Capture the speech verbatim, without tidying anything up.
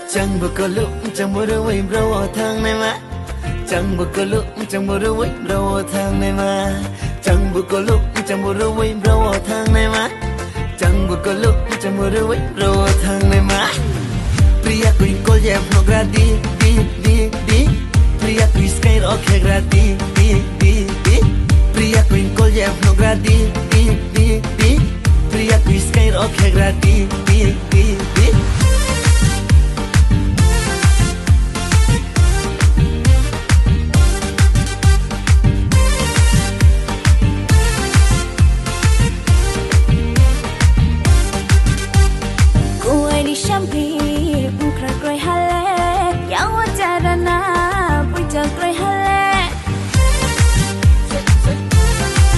Chang bukulu, chang burui bro thang nema. Chang bukulu, chang burui bro thang nema. Chang bukulu, chang burui bro thang nema. Chang bukulu, chang burui bro thang nema. Priya kui kol je phnogra di, di, di, di. Priya kui sky ro khegra di, di, di, di. Priya kui kol je phnogra di, di, di, di. Priya kui sky ro khegra di, di, di, di.